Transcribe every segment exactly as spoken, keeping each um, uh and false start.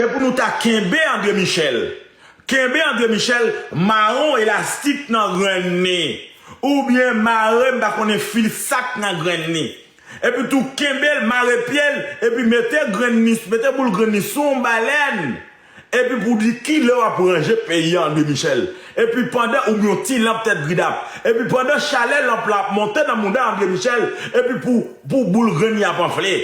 Se pou nou ta kenbe André Michel. Kenbe André Michel, mare yon elastik nan grenn li. Oubyen mare, m pa konnen, fil sak nan grenn li. Epi tou kenbe l, mare pye l, epi mete grenn li, mete boul grenn li sou yon balèn. Epi pou di kilè w ap ranje peyi a, André Michel. Epi pandan, oubyen yon ti lanp tèt gridap. Epi pandan chalè lanp la ap monte nan mouda André Michel, epi pou, pou boul grenn li ap anfle.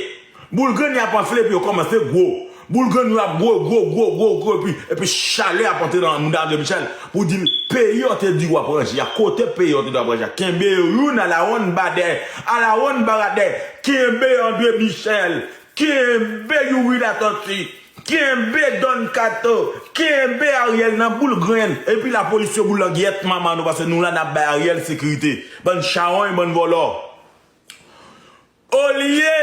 Boul grenn yo ap anfle epi yo kòmanse gwo. Boul grenn yo ap gwo, gwo, gwo, gwo, gwo, epi, epi chalè ap antre nan mouda André Michel pou di l, peyi yo te di w ap ranje a, kote peyi yo te di w ap ranje a? Kenbe yo youn alawonn badè, alawonn baradè, kenbe André Michel, kenbe Youri Latortue, kenbe Don Kato, kenbe Ariel nan boul grenn, epi lapolis yo boul langyèt manman nou, paske nou la n ap bay Ariel sekirite. Bann chawony, bann vòlò. Olye,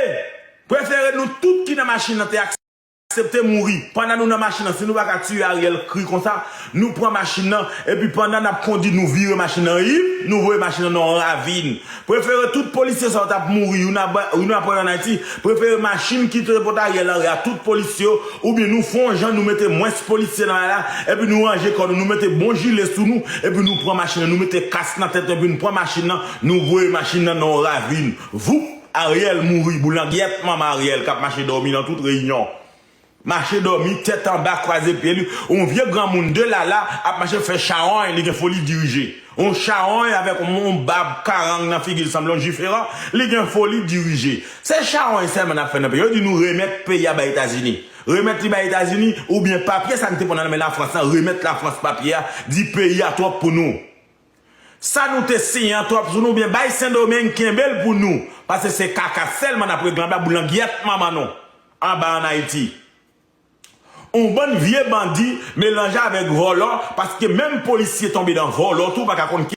prefere nou tout ki nan machin nan te aksepte mouri. Pandan nou nan machin nan, si nou pa ka tiye Ariel kri konsa, nou pran machin nan, epi pandan n ap kondi, nou vire machin nan, yip, nou voye machin nan nan yon ravin. Prefere tout polisye sa yo t ap mouri, youn ap, youn ap pran an Ayiti, prefere machin ki te pote Ariel Henry a, tout polisye yo, oubyen nou fè yon jan, nou mete mwens polisye nan la, epi nou ranje kò nou, nou mete bon jile sou nou, epi nou pran machin nan, nou mete kas nan tèt nou, epi nou pran machin nan, nou voye machin nan nan yon ravin. Voup! Ariel mouri, boul langyèt manman Ariel k ap mache dòmi nan tout reyinyon. Mache dòmi, tèt anba, kwaze pye li. Yon vye granmoun de lala ap mache fè chawony, li gen foli dirije. Yon chawony avèk yon, yon bab karang nan figi l, sanble yon jiferan, li gen foli dirije. Se chawony sèlman n ap fè nan peyi. Yo di nou remèt peyi a bay Etazini. Remèt li bay Etazini, oubyen papye sa n te pran nan men Lafrans lan, remèt Lafrans papye a, di peyi a twòp pou nou. Sa nou te siyen an twòp sou nou, byen bay Sendomeng kenbe l pou nou, paske se kaka sèlman n ap regle anba boul langyèt manman nou, anba an Ayiti. Yon bann vye bandi melanje avèk vòlò, paske menm polisye tonbe nan vòlò tou, pa ka konn ki